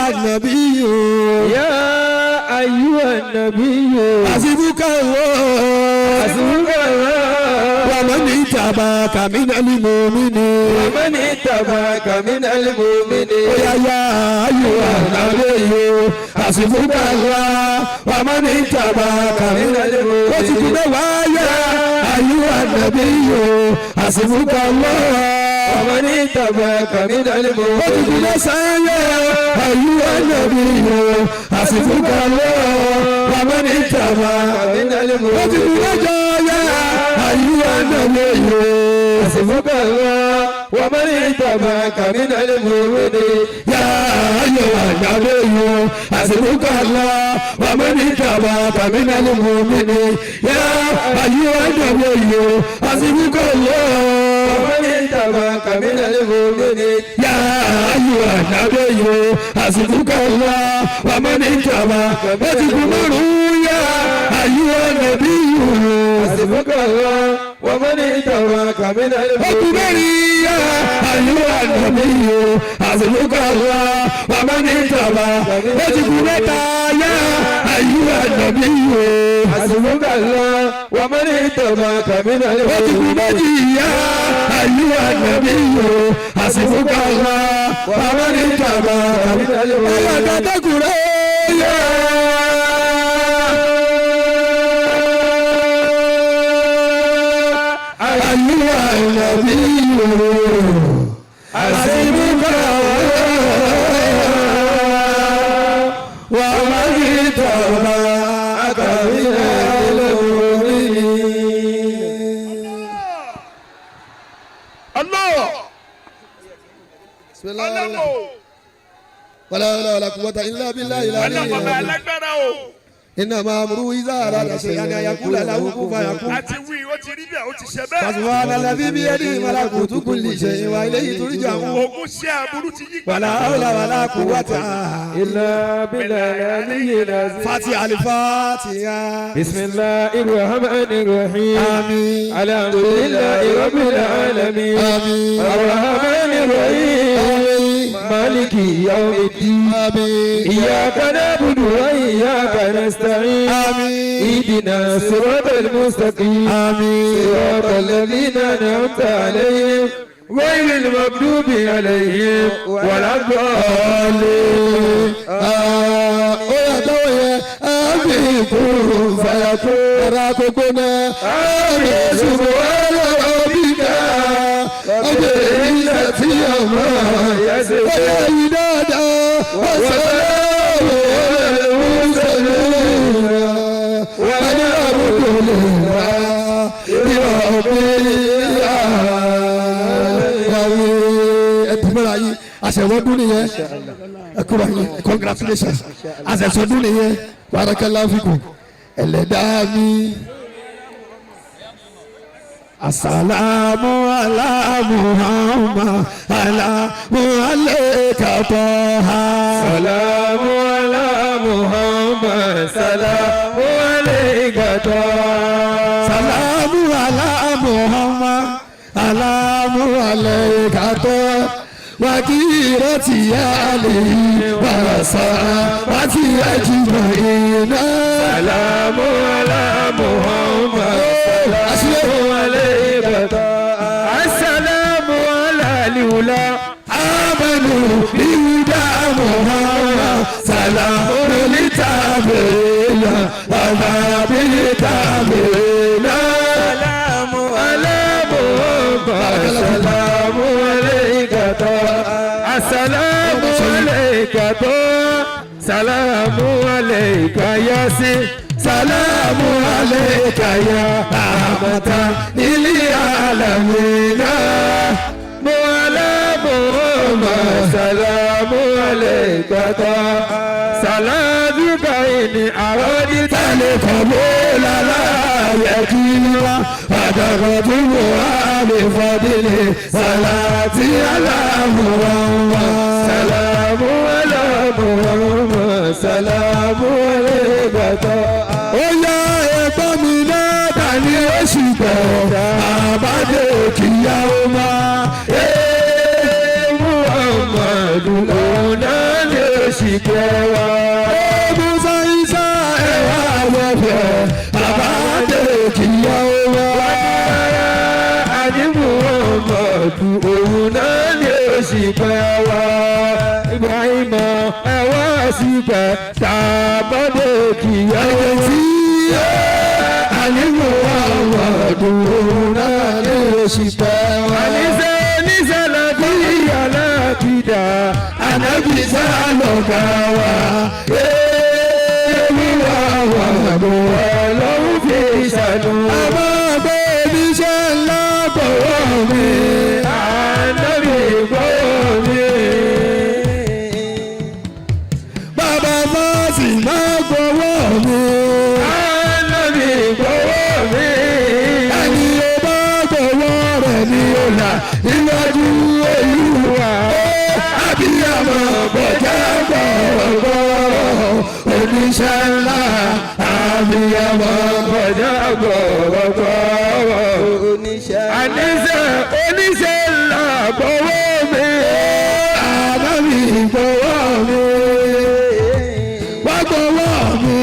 النبي يا أيها النبي حسبك الله حسبك الله ومن اتبعك من المؤمنين ومن اتبعك من المؤمنين يا أيها النبي حسبك الله ومن اتبعك من المؤمنين يا أيها النبي حسبك الله ومن اتبعك من المؤمنين يا أيها النبي حسبك الله ومن اتبعك من المؤمنين يا أيها النبي حسبك الله ومن اتبعك من المؤمنين يا أيها النبي حسبك الله ومن اتبعك من المؤمنين يا أيها النبي حسبك الله ومن اتبعك من المؤمنين يا أيها النبي حسبك الله ومن اتبعك يا أيها النبي حسبك الله ومن اتبعك من المؤمنين يا أيها النبي حسبك الله ومن اتبعك يا أيها النبي حسبك الله ومن اتبعك من المؤمنين يا أيها النبي حسبك الله ومن اتبعك من المؤمنين أيها النبي حسبك الله ومن اتبعك من المؤمنين. الله بسم الله ولا حول ولا قوة إلا بالله العلي العظيم. إنما أمره إذا أراد شيئا أن يقول له كن فيكون. Àti wí, ó ti rí bẹ́ẹ̀, ó ti ṣe bẹ́ẹ̀. فسبحان الذي بيده ملكوت كل شيء وإليه ترجعون. Ogun ṣe aburú ti yí. ولا حول ولا قوة إلا بالله العلي العظيم. فاتحة الفاتحة. بسم الله الرحمن الرحيم. آمين. الحمد لله رب العالمين. آمين. الرحمن الرحيم. آمين. مالك يوم الدين. آمين. إياك نعبد وإياك نستعين. آمين. اهدنا الصراط المستقيم. آمين. صراط الذين أنعمت عليهم غير المغضوب عليهم ولا الضالين. Ó yà dáwọ́ yẹn àmì kúrú fàyàkó ẹ̀rọ àkókò náà àmì ṣùgbọ́n ọlọ́ọ̀bìkà ọjọ́ ìlẹ̀ tí ọmọ ó yà yí dáadáa wọ́n sọ̀rọ̀ wọ́n ní àbúkù lè wá ìrọ̀bí ẹ̀dùnmọ́ra yìí àṣẹwọ́dún nìyẹn ẹ̀kúrọ̀ yìí congratulations àṣẹṣọdún nìyẹn barakallahu fikum ẹlẹ́dàá mi. Asalamu ala Muhammad alamu alayka Taha. Salamu ala Muhammad salamu alayka Taha. Salamu ala Muhammad alamu alayka Taha. Wakirati alihi wa sahbihi ajma'in. Salamu ala Muhammad salamu alayka Taha. Assalamu ala al-ula. Amanu bihuda Muhammad salamu litabi'ina wa tabi'ina. Salamu ala Muhammad salamu alayka Taha. Assalamu alayka Taha. Salamu alayka Yasin. Salamu alayka ya rahmatan lil alamin. Ala Muhammad salamu alayka Taha. Salamuka inni aradita Tale qabula la yakina adagatu ali fadili salati ala Muhammad. Salamu ala Muhammad salamu alayka Taha. Ó yá ẹ̀gbọ́n mi náà dání ó sì bọ̀ àbájọ kìyà ó máa. Muhammadu òun náà ni ó sì pẹ́ wá. Musa Isa ẹ̀wà wẹ̀fẹ̀ bàbá tèkìyà wá. Àdìmú ọmọdù òun náà ni ó sì pẹ́ wá. Ibrahim ẹ̀wá sì pẹ́ tàbádé kìyà Ẹ̀jẹ̀ wá. tí àníwò ọmọdù òun náà ni ó sì pẹ́ wá. Àníṣe níṣẹ́ lọ́bí aláàbídà. Ànábì sálọ̀gá wa. Èmi wà wà bọ̀. Ọlọ́run fi ṣàánú. Àmọ́ gbé oníṣẹ́ ńlá bọ̀wọ́ mi. Ànábì gbọ́ mi. Bàbá Fásì máa gbọ́wọ́ mi. Ànábì gbọ́ mi. Ẹni ó bá gbọ́wọ́ rẹ̀ ni ó là níwájú Olúwa. Abiyamọ bọ̀já gbọ̀rọ̀gbọ̀rọ̀ oníṣẹ́ ńlá abiyamọ. Bọ̀dá gbọ̀rọ̀gbọ̀rọ̀. Oníṣẹ́. Àníṣe oníṣẹ́ ńlá gbọ́wọ́ mi. Ànábì gbọ́wọ́ mi. Wá gbọ́wọ́ mi.